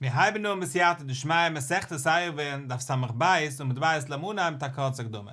מיר הייבן אן בסייעתא דשמיא מסכת עירובין, דף ס"ב, עמוד ב', לאמיר אנהייבן מיט א קורצע הקדמה.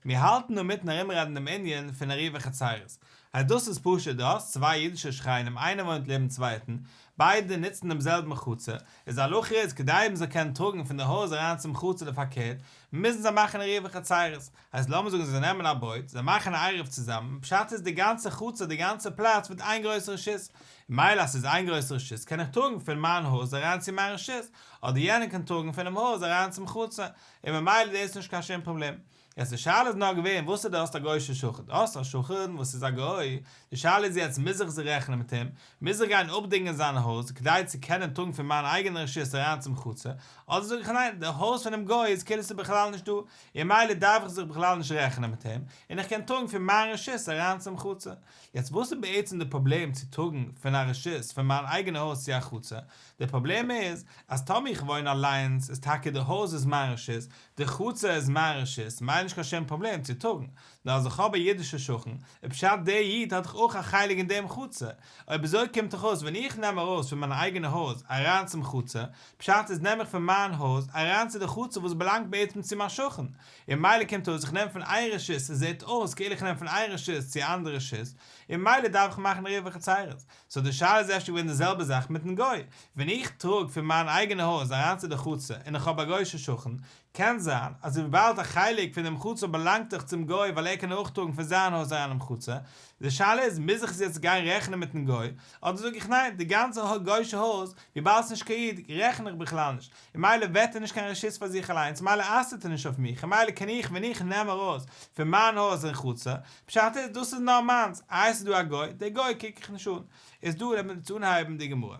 מיר האלטן אינמיטן ארומרעדן דעם ענין פון עירובי חצירות. אז דאס איז פשוט דו האסט צוויי אידישע שכנים איינער וואוינט לעבן צווייטן, ביידע נוצן דעם זעלבן חצר, איז די הלכה איז כדי מען זאל קענען טראגן פון די הויז אריין צום חצר אדער פארקערט, מוזן זיי מאכן עירובי חצירות. הייסט לאמיר זאגן זיי נעמען א בויט, זיי מאכן א עירוב צוזאמען, פשט איז די גאנצע חצר די גאנצע פלאץ ווערט איין גרויסע רשות, מילא אז ס'איז איין גרויסע רשות קען איך טראגן פון מיין הויז אריין צו מיין רשות, אדער יענער קען טראגן פונעם הויז אריין צום חצר, און ממילא דאס איז נישט קיין שום פראבלעם. יעצט די שאלה איז נאר געווען וואס איז דו האסט א גוי'שע שכן, דו האסט א שכן וואס איז א גוי, די שאלה איז יעצט מוז איך זיך רעכענען מיט אים, מוז איך גיין אפדינגען זיין הויז כדי צו קענען טראגן פון מיין אייגענע רשות אריין צום חצר, אדער זאג איך ניין, די הויז פונעם גוי איז כאילו ס'איז בכלל נישט דא, און מילא דארף איך זיך בכלל נישט רעכענען מיט אים, און איך קען טראגן פון מיין רשות אריין צום חצר. יעצט וואס איז בעצם די פראבלעם צו טראגן פון א רשות פון מיין אייגענע הויז צו א חצר? די פראבלעם איז אז טאמער איך וואוין אליינס איז טאקע די הויז איז מיין רשות, די חצר איז מיין רשות, מילא נישט קיין שום פראבלעם צו טראגן, נאר אז איך האב א אידישע שכן, איז פשט דער איד האט דאך אויך א חלק אין דעם חצר, אויב אזוי קומט דאך אויס ווען איך נעם ארויס פון מיין אייגענע הויז אריין צום חצר, פשט איז נעם איך פון מיין הויז אריין צו די חצר וואס באלאנגט בעצם צו מיין שכן, און מילא קומט אויס איך נעם פון איין רשות עס זעט אויס כאילו איך נעם פון איין רשות צו א אנדערע רשות, און מילא דארף איך מאכן עירובי חצירות. סאו די שאלה איז אפשר געווען די זעלבע זאך מיטן גוי, ווען איך טראג פון מיין אייגענע הויז אריין צו די חצר און איך האב א גוי'שע שכן, קען זיין אז וויבאלד א חלק פון דעם חצר באלאנגט דאך צום גוי ווייל ער קען אויך טראגן פון זיין הויז אריין אינעם חצר, די שאלה איז מוז איך זיך יעצט גיין רעכענען מיטן גוי, אדער זאג איך ניין די גאנצע גוי'שע הויז וויבאלד ס'נישט קיין איד רעכן איך בכלל נישט, און מילא ווערט ער נישט קיין רשות פאר זיך אליינס מילא אסר'ט ער נישט אויף מיך און מילא קען איך ווען איך נעם ארויס פון מיין הויז אין חצר, פשט איז דאס איז נאר מיינס, איי ס'איז דא א גוי, דער גוי קוק איך נישט אן, איז דא לאמיר יעצט אנהייבן די גמרא.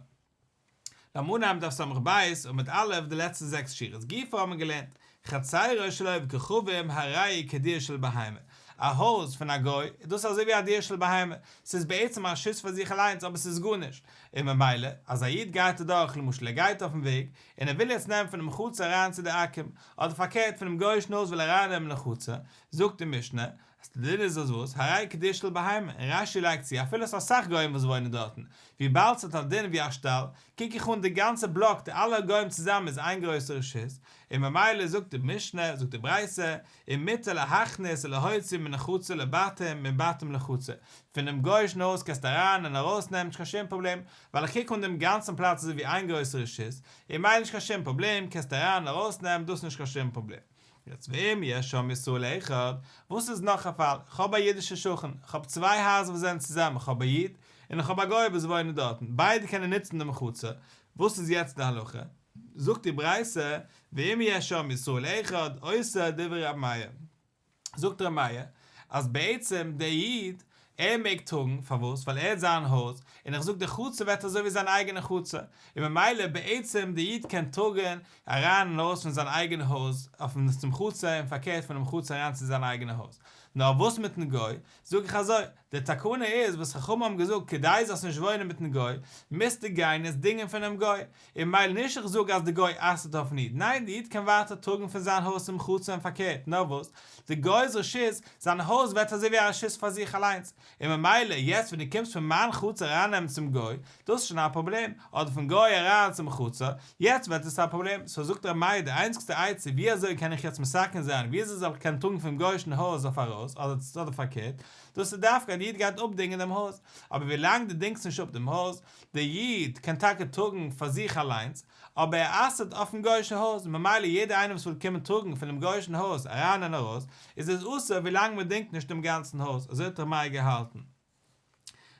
לאמיר אנהייבן דף ס"ב עמוד א' די לעצטע זעקס שורות גופא האבן מיר געלערנט, חצירו של עובד כוכבים הרי היא כדיר של בהמה, א הויז פון א גוי איז דאס אזוי ווי א דיר של בהמה, ס'איז בעצם א רשות פאר זיך אליינס אבער ס'איז גארנישט, און ממילא אז א איד גייט אדורך למשל ער גייט אויפן וועג און ער וויל יעצט נעמען פונעם חצר אריין צו די עכו"ם, אדער פארקערט פונעם גוי'אישן הויז וויל ער ארייננעמען אין חצר, זאגט די משנה אז די דין איז אז וואס, הרי כדיר של בהמה, און רש"י לייגט צו אפילו עס איז אסאך גוים וואס וואוינען דארטן, וויבאלד ס'האט א דין ווי א שטאל, קוק איך אן די גאנצע בלאק די אלע גוים צוזאמען איז איין גרויסע רשות, און ממילא זאגט די משנה, זאגט די ברייתא, ומותר להכניס ולהוציא מן החצר לבתים מן בתים לחצר, פונעם גוי'אישן הויז קענסטו אריין און ארויס נעמען נישט קיין שום פראבלעם, ווייל איך קוק אן דעם גאנצן פלאץ אזוי ווי איין גרויסע רשות, און ממילא נישט קיין שום פראבלעם, קענסטו אריין און ארויס נעמען דאס איז נישט קיין שום פראבלעם. יעצט ואם יש שם ישראל אחד, וואס איז נאך א פאל, איך האב א אידישע שכן, איך האב צוויי הייזער וואס זענען צוזאמען, איך האב א איד, און איך האב א גוי וואס וואוינען דארטן, ביידע קענען נוצן דעם חצר, וואס איז יעצט די הלכה? זאגט די ברייתא, ואם יש שם ישראל אחד, עושה דברי רבי מאיר. זאגט רבי מאיר, אז בעצם דער איד, ער מעג טראגן, פארוואס? ווייל ער האט זיין הויז, און איך זאג די חצר ווערט אזוי ווי זיין אייגענע חצר, און ממילא בעצם די איד קען טראגן אריין און ארויס פון זיין אייגענע הויז אויפן צום חצר און פארקערט פונעם חצר אריין צו זיין אייגענע הויז. נאר וואס מיטן גוי? זאג איך אזוי, די תקנה איז וואס חכמים האבן געזאגט כדי זאלסט נישט וואוינען מיטן גוי, מוזטו גיין עס דינגען פונעם גוי, און ממילא נישט איך זאג אז די גוי אסר'ט אויפן איד, ניין די איד קען ווייטער טראגן פון זיין הויז צום חצר און פארקערט, נאר וואס, די גוי'ס רשות, זיין הויז ווערט אזוי ווי א רשות פאר זיך אליינס, און ממילא יעצט ווען דו קומסט פון מיין חצר ארייננעמען צום גוי, דאס איז שוין א פראבלעם, אדער פון גוי אריין צום חצר, יעצט ווערט עס א פראבלעם, סאו זאגט ר' מאיר די איינציגסטע עצה ווי אזוי קען איך יעצט מתקן זיין ווי אזוי זאל איך קענען טראגן פונעם גוי'אישן הויז אויף ארויס אדער פארקערט, דאס איז דווקא אז די איד גייט אפדינגען דעם הויז, אבער ווילאנג דו דינגסט נישט אפ דעם הויז, דער איד קען טאקע טראגן פאר זיך אליינס, אבער ער אסר'ט אויפן גוי'אישן הויז, ממילא יעדער איינער וואס וויל קומען טראגן פונעם גוי'אישן הויז אריין און ארויס, איז עס אסור ווילאנג מען דינגט נישט דעם גאנצן הויז, אזוי האט ר' מאיר געהאלטן.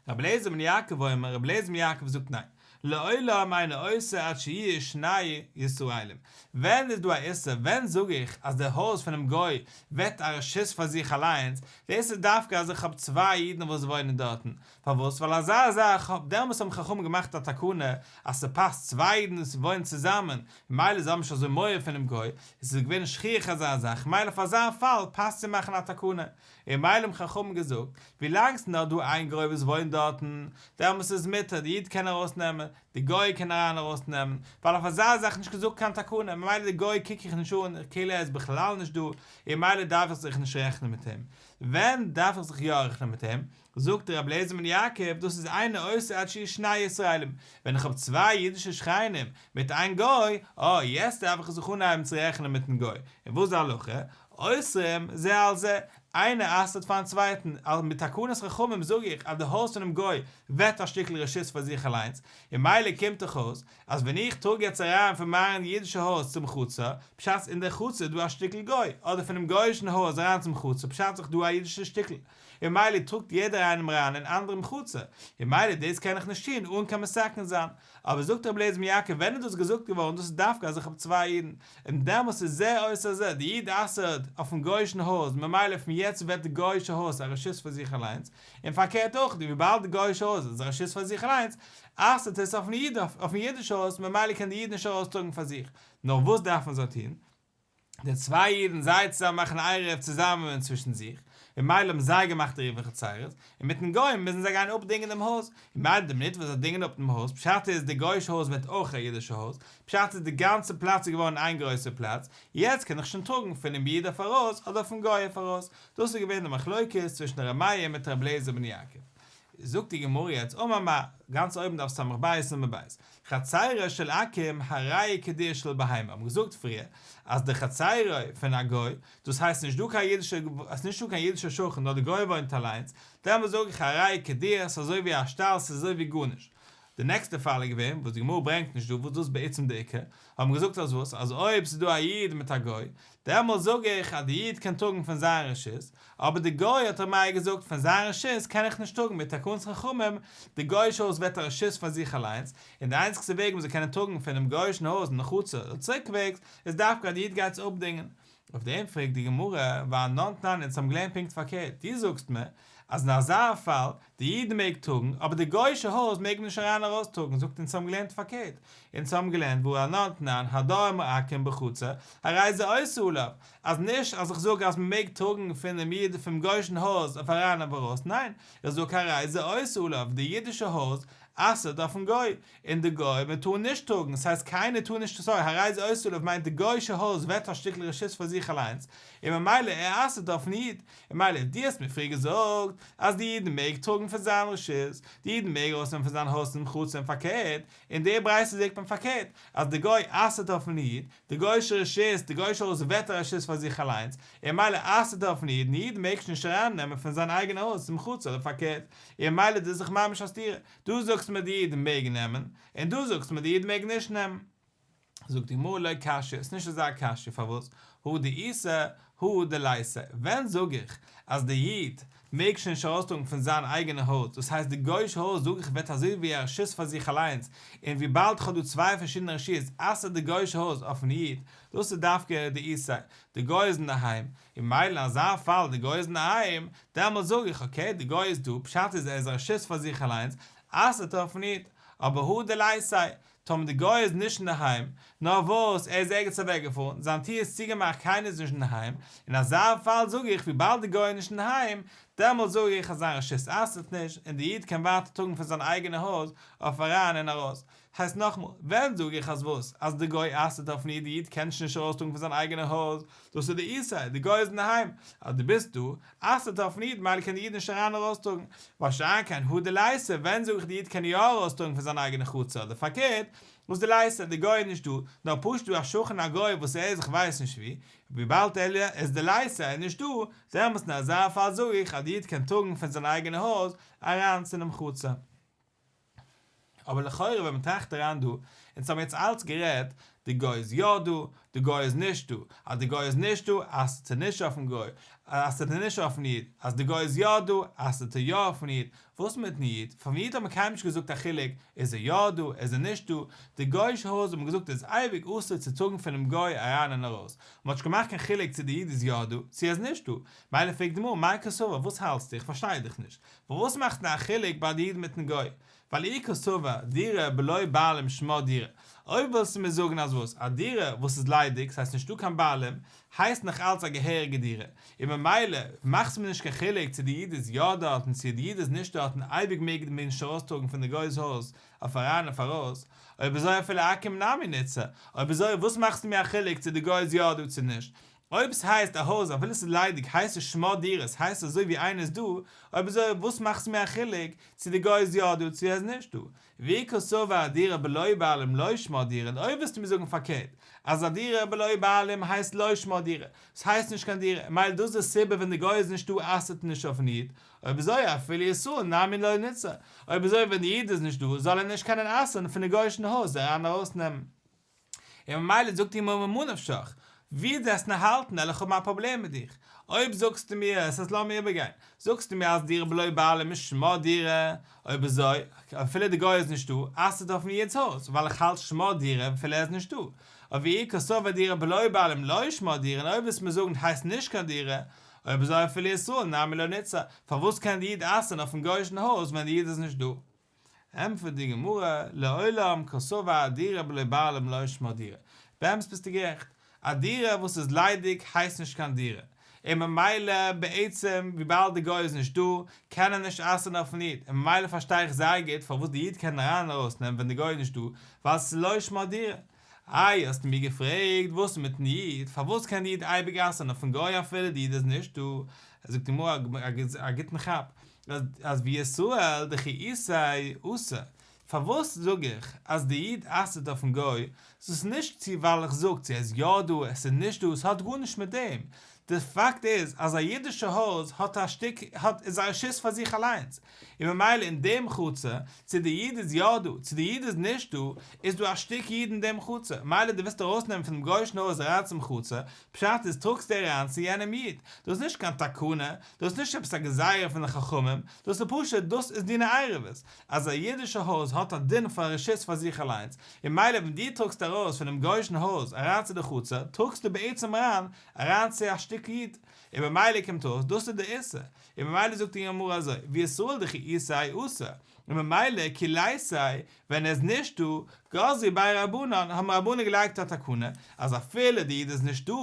רבי אליעזר בן יעקב אומר, רבי אליעזר בן יעקב זאגט ניין, לעולם אינו אוסר עד שיהיו שני ישראלים. ווען איז דא א איסור? ווען זאג איך אז דער הויז פונעם גוי ווערט א רשות פאר זיך אליינס? דאס איז דווקא אז איך האב צוויי אידן וואס וואוינען דארטן, פארוואס? ווייל אזא זאך האב דעמאלס האבן חכמים געמאכט א תקנה אז ס'פאסט צוויי אידן וואס וואוינען צוזאמען, ממילא זיי האבן נישט אזוי מורא פונעם גוי, עס איז געווען שכיח אזא זאך, ממילא פאר אזא פאל פאסט צו מאכן א תקנה, און ממילא האבן חכמים געזאגט, ווילאנג ס'איז נאר דא איין גוי וואס וואוינט דארטן, דעמאלס איז מותר, די איד קען ארויס נעמען, די גוי קען אריין ארויס נעמען, ווייל אויף אזא זאך נישט געזאגט קיין תקנה, ממילא די גוי קוק איך נישט אן כאילו ער איז בכלל נישט דא, און ממילא דארף איך זיך נישט רעכענען מיט אים. ווען דארף איך זיך יא רעכענען מיט אים? זאגט רבי אליעזר בן יעקב, דאס איז אינו אוסר עד שיהיו שני ישראלים, ווען איך האב צוויי אידישע שכנים מיט איין גוי, אה, יעצט דארף איך זיך אנהייבן צו רעכענען מיטן גוי, און וואס איז די הלכה? אוסרים זה על זה, איינער אסר'ט פארן צווייטן, אז מיט תקנת חכמים זאג איך אז די הויז פונעם גוי ווערט א שטיקל רשות פאר זיך אליינס, און מילא קומט דאך אויס אז ווען איך טראג יעצט אריין פון מיין אידישע הויז צום חצר, פשט אין דער חצר איז דא א שטיקל גוי, אדער פונעם גוי'אישן הויז אריין צום חצר פשט זיך דא א אידישע שטיקל, און מילא טראגט יעדער איינעם אריין אין אנדערעם חצר, און מילא דאס קען איך נישט טון אן קיין מתקן זיין. אבער זאגט רבי אליעזר בן יעקב ווען איז דאס געזאגט געווארן דאס איז דווקא אז איך האב צוויי אידן, און דעמאלס איז זה אוסר על זה, די איד אסר'ט אויפן גוי'אישן הויז ממילא פון יעצט ווערט די גוי'אישע הויז א רשות פאר זיך אליינס, און פארקערט אויך וויבאלד די גוי'אישע הויז איז א רשות פאר זיך אליינס אסר'ט עס אויפן איד אויפן אידישע הויז ממילא קען די איד נישט ארויסטראגן פאר זיך, נאר וואס דארפן זיי טון? די צוויי אידן זיי צוזאמען מאכן עירוב צוזאמען צווישן זיך, און מילא האבן זיי געמאכט עירובי חצירות, און מיטן גוי מוזן זיי גיין אפדינגען דעם הויז, און מילא די מינוט וואס זיי דינגען אפ דעם הויז, פשט איז די גוי'אישע הויז ווערט אויך א אידישע הויז, פשט איז די גאנצע פלאץ איז געווארן איין גרויסע פלאץ, יעצט קען איך שוין טראגן פונעם איד אויף ארויס אדער פון גוי אויף ארויס, דאס איז געווען די מחלוקת צווישן ר' מאיר מיט ר' אליעזר בן יעקב. זאגט די גמרא יעצט אמר מר, גאנץ אויבן דף סמך בית עמוד בית, חצירו של עכו"ם הרי היא כדיר של בהמה, האבן געזאגט פריער אז די חצירו פון א גוי, דאס הייסט נישט דא קיין אידישע, עס איז נישט דא קיין אידישע שכן נאר די גוי וואוינט אליינס, דעמאלס זאג איך הרי היא כדיר, ס'איז אזוי ווי א שטאל ס'איז אזוי ווי גארנישט. די נעקסטע פאל איז געווען, וואס די גמרא ברענגט נישט דא, וואס דאס איז בעצם די עיקר, האבן געזאגט אז וואס, אז אויב ס'איז דא א איד מיט א גוי, דעמאלס זאג איך אז די איד קען טראגן פון זיין רשות, אבער די גוי האט ר' מאיר געזאגט פון זיין רשות קען איך נישט טראגן מיט תקנת חכמים, די גוי'אישע הויז ווערט א רשות פאר זיך אליינס, און די איינציגסטע וועג מ'זאל קענען טראגן פונעם גוי'אישן הויז אין חצר אדער צוריקוועגס איז דווקא אז די איד גייט עס אפדינגען. אויף דעם פרעגט די גמרא, והאנן תנן אונז האבן געלערנט פונקט פארקערט, דו זאגסט מיר אז אין אזא פאל די איד מעג טראגן, אבער די גוי'אישע הויז מעג מען נישט אריין ארויס טראגן, זאגט אונז האבן געלערנט פארקערט, אונז האבן געלערנט והאנן תנן הדר עם העכו"ם בחצר, הרי זה אוסר עליו, אז נישט אז איך זאג אז מען מעג טראגן פונעם איד פונעם גוי'אישן הויז אויף אריין אויף ארויס, ניין, איך זאג הרי זה אוסר עליו, די אידישע הויז אסר'ט אויפן גוי, און די גוי מען טאר נישט טראגן, ס'הייסט קיינער טאר נישט, סארי, הרי זה אוסר עליו מיינט די גוי'אישע הויז ווערט א שטיקל רשות פאר זיך אליינס, און ממילא ער אסר'ט אויפן איד, און מילא דו האסט מיר פריער געזאגט אז די איד מעג טראגן פון זיין רשות, די איד מעג ארויסנעמען פון זיין הויז צום חצר און פארקערט, אין די ברייתא זעט מען פארקערט, אז די גוי אסר'ט אויפן איד, די גוי'אישע רשות, די גוי'אישע הויז ווערט א רשות פאר זיך אליינס, און מילא אסר'ט ער אויפן איד, און איד מעג שוין נישט אריין נעמען פון זיין אייגענע הויז צום חצר אדער פארקערט, און מילא דאס איז דאך ממש א סתירה, דא זאגסטו מיר די איד מעג נעמען, און דא זאגסטו מיר די איד מעג נישט נעמען. זאגט די גמרא לא קשיא, עס איז נישט אזא קשיא, פארוואס? הא דאיתיה, הא דליתיה, ווען זאג איך אז די איד מעג שוין נישט ארויסטראגן פון זיין אייגענע הויז, דאס הייסט די גוי'אישע הויז זאג איך ווערט אזוי ווי א רשות פאר זיך אליינס, און וויבאלד כ'האב דא צוויי פארשידענע רשויות אסר'ט די גוי'אישע הויז אויפן איד, דאס איז דווקא דאיתיה, די גוי איז אינדערהיים, און מילא אין אזא פאל די גוי איז אינדערהיים, דעמאלטס זאג איך אקעי די גוי איז דא, פשט איז ער איז א רשות פאר זיך אליינס, אסר'ט ער אויפן איד, אבער הא דליתיה, טאמער די גוי איז נישט אינדערהיים, נאר וואס ער איז ערגעץ אוועקגעפארן, זיין טיר איז צוגעמאכט קיינער איז נישט אינדערהיים, אין אזא פאל זאג איך וויבאלד די גוי איז נישט אינדערהיים, דעמאלט זאג איך אז זיין רשות אסר'ט נישט, און די איד קען ווייטער טראגן פון זיין אייגענע הויז אויף אריין און ארויס. הייסט נאכמאל, ווען זאג איך אז וואס? אז די גוי אסר'ט אויפן איד, די איד קען שוין נישט ארויסטראגן פון זיין אייגענע הויז, דאס איז דאיתיה, די גוי איז אינדערהיים, אז דו ביסט דא, אסר'ט אויפן איד, מילא קען די איד נישט אריין ארויסטראגן, מה שאין כן הא דליתיה, ווען זאג איך די איד קען יא ארויסטראגן פון זיין אייגענע חצר אדער פארקערט, וואס דליתיה, די גוי איז נישט דא, נאר פשוט דא א שכן א גוי וואס ער איז איך ווייס נישט ווי, וויבאלד ער איז דליתיה ער איז נישט דא, דעמאלטס אין אזא פאל זאג איך אז די איד קען טראגן פון זיין אייגענע הויז אריין צו דעם חצר. אבער לכאורה ווען מען טראכט אריין דא, אונז האבן יעצט אלץ גערעדט, די גוי איז יא דא, די גוי איז נישט דא, אז די גוי איז נישט דא, אסר'ט ער נישט אויפן גוי, אסר'ט ער נישט אויפן איד, אז די גוי איז יא דא, אסר'ט ער יא אויפן איד, וואס מיטן איד? פארן איד האט מען קיינמאל נישט געזאגט א חילוק, איז ער יא דא, איז ער נישט דא, די גוי'אישע הויז האט מען געזאגט איז אייביג אסור צו טראגן פונעם גוי אריין און ארויס, מען האט נישט געמאכט קיין חילוק צו די איד איז יא דא, צו ער איז נישט דא, מילא פרעגט די גמרא מאי קסבר, וואס האלטסטו, איך פארשטיי דיך נישט, פארוואס מאכט מען א חילוק ביי די איד מיטן גוי? ווייל אי קסבר דירה בלא בעלים שמה דירה. אויב ווילסטו מיר זאגן אז וואס? א דירה וואס איז ליידיג, ס'הייסט נישטא קיין בעלים, הייסט נאך אלץ א געהעריגע דירה, און ממילא מאכסטו מיר נישט קיין חילוק צו די איד איז יא דארטן צו די איד איז נישט דארטן, אייביג מעג מען נישט ארויסטראגן פון די גוי'ס הויז אויף אריין אויף ארויס, אויב אזוי אפילו עכו"ם נמי ניתסר, אויב אזוי וואס מאכסטו מיר א חילוק צו די גוי איז יא דא צו נישט, אויב ס'הייסט א הויז אפילו ס'איז ליידיג הייסט עס שמה דירה ס'הייסט אזוי ווי איינער איז דא, אויב אזוי וואס מאכסטו מיר א חילוק צו די גוי איז יא דא צו ער איז נישט דא, ואי קסבר דירה בלא בעלים לא שמה דירה און אויב ווילסטו מיר זאגן פארקערט אז א דירה בלא בעלים הייסט לא שמה דירה ס'הייסט נישט קיין דירה מילא דאס איז די סיבה ווען די גוי איז נישט דא אסר'ט נישט אויפן איד, אויב אזוי אפילו ישראל נמי לא ניתסר, אויב אזוי ווען די איד איז נישט דא זאל ער נישט קענען אסר'ן פון די גוי'אישן הויז אריין ארויס נעמען. און ממילא זאגט די גמרא ממה נפשך, ווי דו וועסט נאר האלטן וועל איך האבן א פראבלעם מיט דיך, אויב זאגסטו מיר עס איז לאמיר איבערגיין, זאגסטו מיר אז דירה בלא בעלים איז שמה דירה, אויב אזוי אפילו די גוי איז נישט דא אסר'ט אויפן איד'ס הויז, ווייל איך האלט שמה דירה אפילו ער איז נישט דא, אבער ואי קסבר דירה בלא בעלים לא שמה דירה און אויב ווילסט מיר זאגן הייסט נישט קיין דירה, אויב אזוי אפילו ישראל נמי לא ניתסר, פארוואס קען די איד אסר'ן אויפן גוי'אישן הויז ווען די איד איז נישט דא? ענטפערט די גמרא, לעולם קסבר דירה בלא בעלים לא שמה דירה, באמת ביסטו גערעכט, א דירה וואס איז ליידיג הייסט נישט קיין דירה, און ממילא בעצם וויבאלד די גוי איז נישט דא קען ער נישט אסר'ן אויפן איד, און ממילא פארשטיי איך זייער גוט פארוואס די איד קען אריין און ארויס נעמען ווען די גוי איז נישט דא, ווייל ס'איז לא שמה דירה. איי האסטו מיר געפרעגט וואס איז מיטן איד, פארוואס קען די איד אייביג אסר'ן אויפן גוי אפילו די איד איז נישט דא, זאגט די גמרא א גוטן כאפ, אז וישראל דכי איתיה אסר, פארוואס זאג איך אז די איד אסר'ט אויפן גוי, ס'איז נישט צו ווייל איך זאג צו ער איז יא דא עס איז נישט דא עס האט גארנישט מיט דעם, די פאקט איז אז א אידישע הויז האט א שטיק האט איז א רשות פאר זיך אליינס, און ממילא אין דעם חצר, צו די איד איז יא דא צו די איד איז נישט דא, איז דא א שטיק איד אין דעם חצר, מילא דו ווילסט ארויסנעמען פונעם גוי'אישן הויז אריין צום חצר, פשט איז טראגסטו אריין צו יענעם איד, דאס איז נישט קיין תקנה, דאס איז נישט עפעס א גזירה פון די חכמים, דאס איז פשוט דאס איז דיני עירובות, אז א אידישע הויז האט א דין פון רשות פאר זיך אליינס, און מילא ווען דו טראגסט ארויס פונעם גוי'אישן הויז אריין צו די חצר, טראגסטו בעצם אריין אריין צו א שטיק איד, און ממילא קומט אויס דאס איז די איסור, און ממילא זאגט די גמרא אזוי, וישראל דכי איתיה אסר, און ממילא כי ליתיה, ווען ער איז נישט דא, גזרו ביה רבנן, האבן רבנן געלייגט א תקנה, אז אפילו די איד איז נישט דא,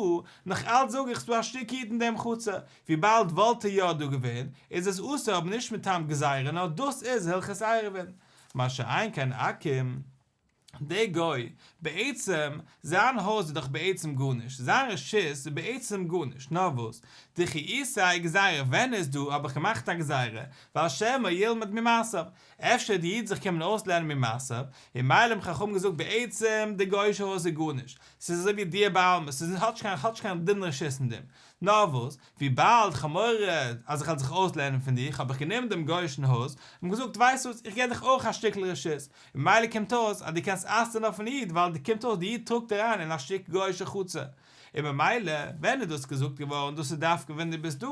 נאך אלץ זאג איך ס'דא א שטיק איד אין דעם חצר, וויבאלד וואלט ער יא דא געווען, איז עס אסור אבער נישט מטעם גזירה נאר דאס איז הלכות עירובין. מה שאין כן עכו"ם. דער גוי, בעצם, זיין הויז איז דאך בעצם גארנישט, זיין רשות איז בעצם גארנישט, נאר וואס, דכי איתיה גזירה, ווען איז דא האב איך געמאכט א גזירה, ווייל שמא ילמד ממעשיו, אפשר וועט די איד זיך קומען אויסלערנען ממעשיו, און מילא האבן חכמים געזאגט בעצם די גוי'אישע הויז איז גארנישט, ס'איז אזוי ווי דירה בעלמא, ס'איז האט נישט קיין האט נישט קיין דין רשות אין דעם, נאר וואס, וויבאלד כ'האב מורא אז איך וועל זיך אויסלערנען פון דיך האב איך גענומען דעם גוי'אישן הויז און געזאגט ווייסט וואס, איך געב דיך אויך א שטיקל רשות, און מילא קומט אויס אז דו קענסט אסר'ן אויפן איד ווייל די קומט אויס די איד טראגט אריין אין א שטיק גוי'אישע חצר, און ממילא ווען איז דאס געזאגט געווארן דאס איז דווקא ווען דו ביסט דא,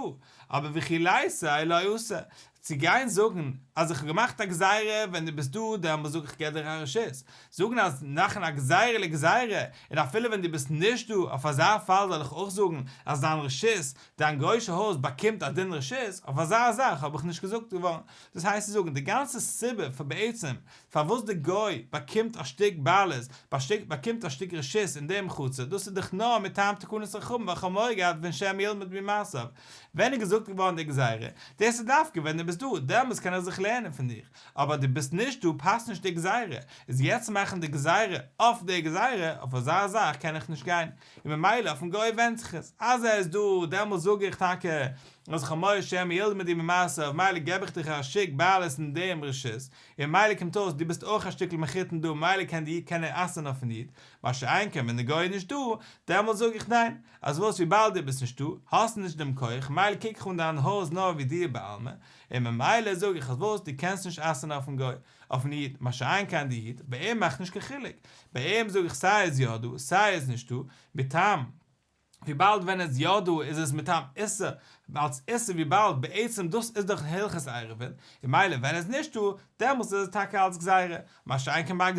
אבער וכי ליתיה לא אסר, צו גיין זאגן אז איך האב געמאכט א גזירה ווען דו ביסט דא דעמאלס זאג איך געב דיר א רשות, זאגן אז מאכן א גזירה לגזירה און אפילו ווען דו ביסט נישט דא אויף אזא פאל זאל איך אויך זאגן אז דיין רשות, דיין גוי'שע הויז באקומט א דין רשות, אויף אזא זאך האב איך נישט געזאגט געווארן, דאס הייסט צו זאגן די גאנצע סיבה פאר בעצם פארוואס די גוי באקומט א שטיק בעלות, באקומט א שטיק רשות אין דעם חצר, דאס איז דאך נאר מטעם תקנת חכמים ווייל כ'האב מורא געהאט פון שמא ילמד ממעשיו, ווען איז געזאגט געווארן די גזירה? דאס איז דווקא ווען דו ביסט דא, דעמאלס קען איך זיך לערנען פון דיך, אבער אז דו ביסט נישט דא פאסט נישט די גזירה, איז יעצט מאכן די גזירה אויף די גזירה, אויף אזא זאך קען איך נישט גיין, און ממילא אויפן גוי ווענדט זיך עס, אז ער איז דא דעמאלס זאג איך טאקע אז כ'האב מורא שמא ילמד ממעשיו, מילא געב איך דיך א שטיק בעלות אין דעם רשות, און ממילא קומט אויס דו ביסט אויך א שטיקל מחותן דא ממילא קען די קען ער אסר'ן אויפן איד, מה שאין כן ווען די גוי איז נישט דא, דעמאלס זאג איך ניין, אז וואס וויבאלד דו ביסט נישט דא, האסטו נישט דעם כח, מילא קוק איך אן דיין הויז נאר ווי דירה בעלמא, און ממילא זאג איך אז וואס דו קענסט נישט אסר'ן אויפן גוי, אויפן איד, מה שאין כן די איד, ביי אים מאכט נישט קיין חילוק, ביי אים זאג איך סיי איז יא דא, סיי איז נישט דא, מטעם. וויבאלד ווען עס איז יא דא איז עס מטעם איסור, אלס איסור וויבאלד בעצם דאס איז דאך הלכות עירובין, און מילא ווען עס איז נישט דא, דעמאלס איז עס טאקע אלס גזירה, מה שאין כן ביי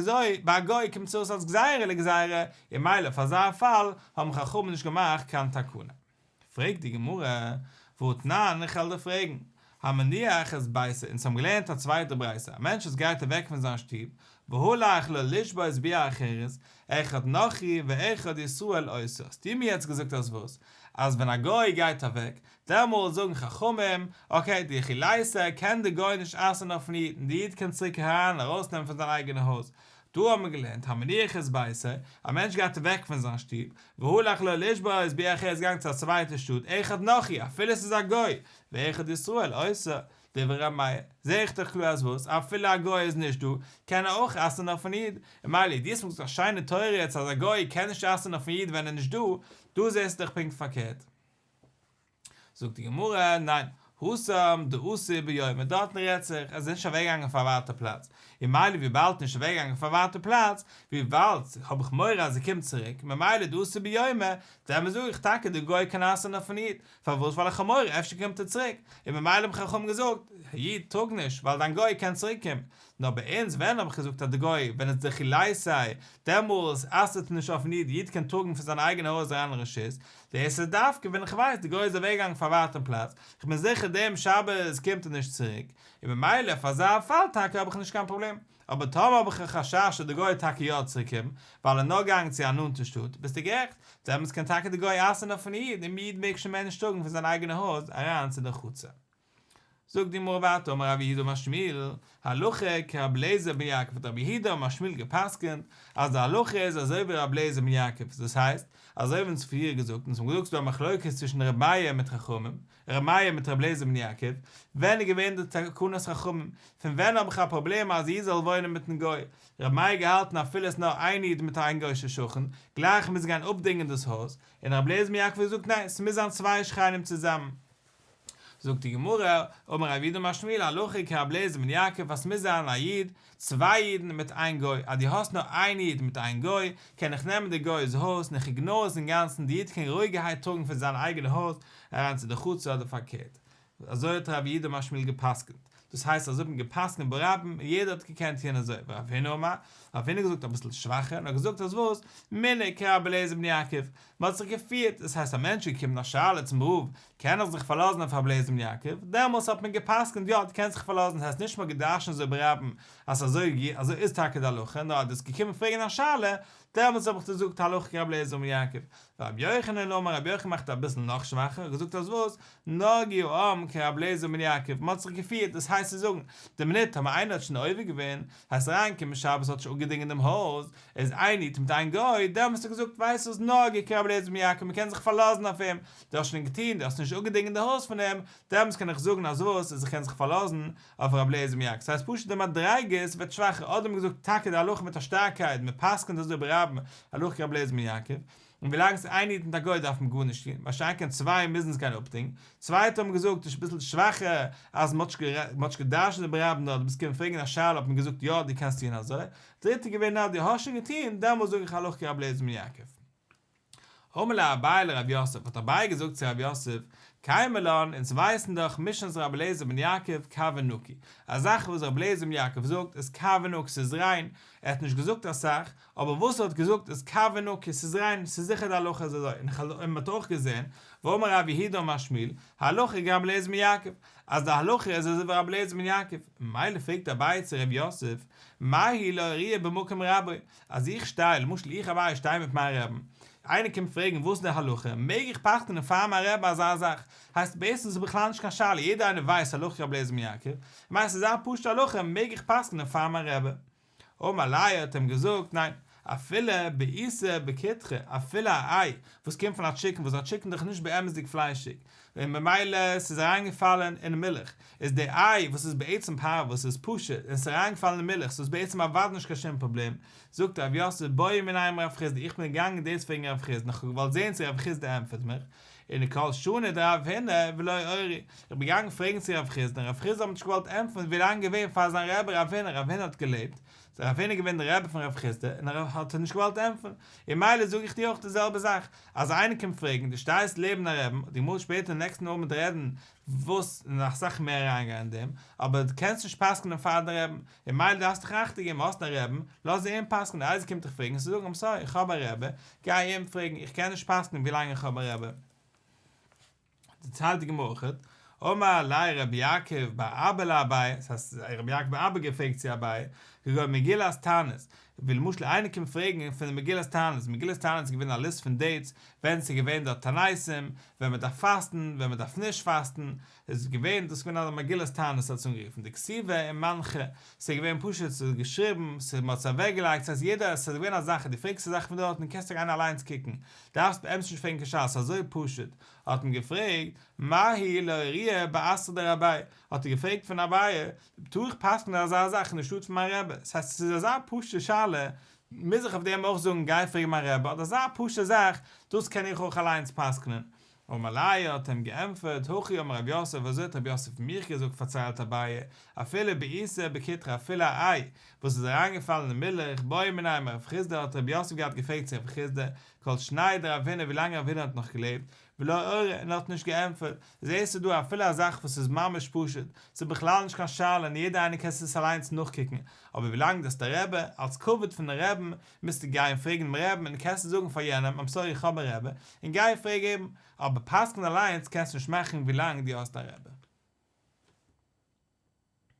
א גוי קומט עס אויס אלס גזירה לגזירה, און מילא פאר אזא פאל האבן חכמים נישט געמאכט קיין תקנה. פרעגט די גמרא, והתנן, איך וועל דיר פרעגן, המניח את ביתו, אונז האבן געלערנט א צווייטע ברייתא, א מענטש וואס גייט אוועק פון זיין שטוב, והלך לו לשבות בעיר אחרת, אחד נכרי ואחד ישראל אוסר, האסטו מיר יעצט געזאגט אז וואס? אז ווען א גוי גייט אוועק, דעמאלס זאגן חכמים, אקעי, דיחי ליתא קען די גוי נישט אסר'ן אויפן איד, און די איד קען צוריק אריין ארויסנעמען פון זיין אייגענע הויז. דא האבן מיר געלערנט, המניח את ביתו, א מענטש גייט אוועק פון זיין שטוב, והלך לו לשבות בעיר אחרת איז געגאנגען צו א צווייטע שטאט, אחד נכרי, אפילו עס איז א גוי, ואחד ישראל אוסר, דברי ר' מאיר, זעה איך דאך קלאר אז וואס, אפילו א גוי איז נישט דא, קען ער אויך אסר'ן אויפן איד, און ממילא דו האסט מיר געזאגט א שיינע תורה יעצט אז א גוי קען נישט אסר'ן אויפן איד ווען ער איז נישט דא, דא זעסטו דאך פונקט פארקערט. זאגט די גמרא, ניין, התם דאתי ביומיה, דארטן רעדט זיך אז ער איז נישט אוועקגעגאנגען אויף א ווייטע פלאץ, און ממילא וויבאלד נישט אוועקגעגאנגען אויף א ווייטע פלאץ, וויבאלד האב איך מורא אז ער קומט צוריק, ממילא דאתי ביומיה, דעמאלס זאג איך טאקע די גוי קען אסר'ן אויפן איד, פארוואס ווייל איך האב מורא אפשר קומט ער צוריק, און ממילא האבן חכמים געזאגט, איד טראג נישט ווייל דיין גוי קען צוריק קומען, נאר ביי אונז ווען האב איך געזאגט אז די גוי ווען איז דיחי ליתא דעמאלס אסר'ט נישט אויפן איד, די איד קען טראגן פון זיין אייגענע הויז אריין אין רשות, דאס איז דווקא ווען איך ווייס די גוי איז אוועקגעגאנגען אויף א ווייטן פלאץ, איך בין זיכער דעם שבת קומט ער נישט צוריק, און ממילא פאר אזא פאל טאקע האב איך נישט קיין פראבלעם, אבער טאמער האב איך א חשש אז די גוי וועט טאקע יא צוריק קומען, ווייל ער איז נאר געגאנגען צו א נאנטע שטאט, ביסטו גערעכט, דעמאלטס קען טאקע די גוי אסר'ן אויפן איד, און איד מעג שוין מער נישט טראגן פון זיין אייגענע הויז אריין צו די חצר. זאגט די גמרא ווייטער אמר רב יהודה אמר שמואל, הלכה כרבי אליעזר בן יעקב האט רב יהודה אמר שמואל גע'פסק'נט אז די הלכה איז אזוי ווי רבי אליעזר בן יעקב, דאס הייסט, אזוי ווי אונז פריער געזאגט, אונז האבן געזאגט ס'דא א מחלוקת צווישן רבי מאיר מיט חכמים, רבי מאיר מיט רבי אליעזר בן יעקב, ווען איז געווען די תקנת חכמים, פון ווען האב איך א פראבלעם אז א איד זאל וואוינען מיטן גוי, רבי מאיר געהאלטן אפילו עס נאר איין איד מיט איין גוי'שע שכן, גלייך מוז גיין אפדינגען דאס הויז, און רבי אליעזר בן יעקב האט געזאגט ניין, ס'מוז זיין צוויי שכנים צוזאמען. זאגט די גמרא, אמר רב יהודה אמר שמואל הלכה כרבי אליעזר בן יעקב אז ס'מוז זיין א איד, צוויי אידן מיט איין גוי, אז דו האסט נאר איין איד מיט איין גוי, קען איך נעמען די גוי'ס הויז און איך איגנאר עס אינגאנצן, די איד קען רואיגערהייט טראגן פון זיין אייגענע הויז אריין צו די חצר אדער פארקערט. אזוי האט רב יהודה אמר שמואל גע'פסק'נט. דאס הייסט אזוי האט מען גע'פסק'נט ברבים און יעדער האט געקענט טוען אזוי, ורב הונא אמר, רב הונא האט געזאגט אביסל שוואכער און האט געזאגט אז וואס, מנהג כרבי אליעזר בן יעקב, מען האט זיך געפירט, דאס הייסט א מענטש איז געקומען א שאלה צום רב, קען איך זיך פארלאזן אויף רבי אליעזר בן יעקב, דעמאלס האט מען גע'פסק'נט יא דו קענסט זיך פארלאזן, דאס הייסט נישט מען האט גע'דרש'נט אזוי ברבים אז אזוי אזוי איז טאקע די הלכה, נאר אז דו ביסט געקומען פרעגן א שאלה, דעמאלס האב איך געזאגט הלכה כרבי אליעזר בן יעקב. ורבי יוחנן אמר רבי יוחנן מאכט אביסל נאך שוואכער, האט געזאגט אז וואס, נהגו העם כרבי אליעזר בן יעקב, מען האט זיך געפירט, דאס הייסט צו זאגן, די מינוט טאמער איינער האט שוין עובר געווען, הייסט אריינגעקומען שבת האט שוין אפגעדינגען דעם הויז, איז איין איד מיט איין גוי, דעמאלס האט ער געזאגט ווייסט וואס נהגו כרבי אליעזר בן יעקב מען קען זיך פארלאזן אויף אים, דו האסט שוין געטון, דו האסט נישט אפגעדינגען די הויז פון אים, דעמאלס קען איך זאגן אז וואס, אז איך קען זיך פארלאזן אויף רבי אליעזר בן יעקב, ס'הייסט פשוט די מדריגות ווערט שוואכער, אדער האט מען געזאגט טאקע די הלכה מיט א שטארקייט, מען פסק'נט אזוי ברבים הלכה כרבי אליעזר בן יעקב, און ווילאנג ס'איז איין איד מיט א גוי דארף מען גארנישט טון, מה שאין כן צוויי מוזן עס גיין אפדינגען, צווייטע האבן געזאגט איז אביסל שוואכער אז מ'האט נישט גע'דרש'נט ברבים נאר דו ביסט געקומען פרעגן א שאלה האט מען געזאגט יא דו קענסט טון אזוי, דריטע געווען אז דו האסט שוין געטון דעמאלס זאג איך הלכה כרבי אליעזר בן יעקב. אמר ליה אביי לרב יוסף, האט אביי געזאגט צו רב יוסף, קיימא לן, אונז ווייסן דאך משנת רבי אליעזר בן יעקב קב ונקי, א זאך וואס רבי אליעזר בן יעקב זאגט איז קב ונקי ס'איז ריין, ער האט נישט געזאגט אסאך, אבער וואס ער האט געזאגט איז קב ונקי ס'איז ריין, ס'איז זיכער די הלכה איז אזוי, און מ'האט אויך געזען, ואמר רב יהודה אמר שמואל, הלכה כרבי אליעזר בן יעקב, אז די הלכה איז אזוי ווי רבי אליעזר בן יעקב, ממילא פרעגט אביי צו רב יוסף, מהו להורוהו במקום רבו, אז איך שטיי, למשל איך אביי שטיי מיט מיין רעבן, איינער קומט פרעגן וואס איז די הלכה, מעג איך פסק'נען פאר מיין רעבן אזא זאך? הייסט בעצם איז עס בכלל נישט קיין שאלה, יעדער איינער ווייסט הלכה כרבי אליעזר בן יעקב, ממילא ס'איז א פשוטע הלכה, מעג איך פסק'נען פאר מיין רעבע? אמר ליה האט אים געזאגט, ניין, אפילו בעיסה בקדחא, אפילו א איי וואס קומט פון א טשיקן, וואס א טשיקן איז דאך נישט באמת'דיג פליישיג, און ממילא ס'איז אריינגעפאלען אין מילך, איז די איי וואס איז בעצם פארווע וואס איז פשוט, און ס'איז אריינגעפאלען אין מילך, ס'איז בעצם אוודאי נישט קיין שום פראבלעם, זאגט רב יוסף בעא מיניה מרב חסדא, איך בין געגאנגען דאס פרעגן רב חסדא, איך האב געוואלט זען צו רב חסדא ענטפערט מיך, און כל שני דרב הונא ולא אורי, איך בין געגאנגען פרעגן צו רב חסדא, און רב חסדא האט נישט געוואלט ענטפערן ווי לאנג געווען פאר זיין רבי רב הונא, רב הונא האט געלעבט, איז רב הונא געווען דער רבי פון רב חסדא, און ער האט נישט געוואלט ענטפערן, און ממילא זאג איך דיר אויך די זעלבע זאך, אז איינער קומט פרעגן, דו שטייסט לעבן א רעבן, די גמרא שפעטער אין נעקסטן עמוד רעדן וואס און אסאך מער אריינגיין אין דעם, אבער דו קענסט נישט פסק'נען פאר די רעבן, און ממילא דארפסט דיך אכטונג געבן, האסט א רעבן, לאז איהם פסק'נען, איינער קומט דיך פרעגן, זאלסטו זאגן איים סארי, איך האב א רעבע, גיי איהם פרעגן, איך קען נישט פסק'נען ווילאנג איך האב א רעבע. דערציילט די גמרא אויכעט, אמר ליה רבי יעקב בר אבא לאביי, דאס הייסט רבי יעקב בר אבא געפרעגט צו אביי, כגון מגילת תענית, ווי למשל איינער קומט פרעגן פון די מגילת תענית, מגילת תענית איז געווען א ליסט פון dates ווען ס'איז געווען דארט תעניתים, ווען מען דארף פאסטן, ווען מען דארף נישט פאסטן, עס איז געווען, דאס איז געווען א מגילת תענית האט עס אנגערופן, דכתיבה ומנחא, ס'איז געווען פשוט, ס'איז געשריבן, ס'איז מ'האט עס אוועקגעלייגט, ס'הייסט יעדער, ס'איז געווען א זאך אז דו פרעגסט א זאך פון דארטן קענסטו גיין אליינס קוקן, דארפסט באמת נישט פרעגן קיין שאלות, ס'איז אזוי פשוט, האט מען געפרעגט, מהו לאורויי באתרא דרבי, האט ער געפרעגט פון אביי, טאר איך פסק'נען אזא זאך אין די שטאט פון מיין רבי, ס'הייסט ס'איז אזא פשוט'ע שאלה, מוז איך אויף דעם אויך זאגן גיי פרעג מיין רבי, אדער אזא פשוט'ע זאך, דאס קען איך אויך אליינס פסק'נען. אמר ליה האט אים געענטפערט, הכי אמר רב יוסף, אזוי האט רב יוסף מיך געזאגט פארציילט אביי, אפילו בעיסה בקיטרא אפילו א איי וואס איז אריינגעפאלן אין מילך, בעו מיניה מרב חסדא האט רב יוסף געהאט געפרעגט צו רב חסדא, כל שני דרב הונא ווילאנג רב הונא האט נאך געלעבט, ולא אורי און ער האט נישט געענטפערט, זעסטו דא אפילו א זאך וואס איז ממש פשוט, ס'איז בכלל נישט קיין שאלה און יעדער איינער קען עס אליינס נאכקוקן, אבער ווילאנג דו האסט א רבי, אלס כבוד פון דעם רעבן, מוזטו גיין פרעגן דעם רעבן און קענסטו זאגן פאר יענעם I'm sorry איך האב א רבי, און גיי פרעג אים, אבער פסק'ן אליינס קענסטו נישט מאכן ווילאנג דו האסט א רבי.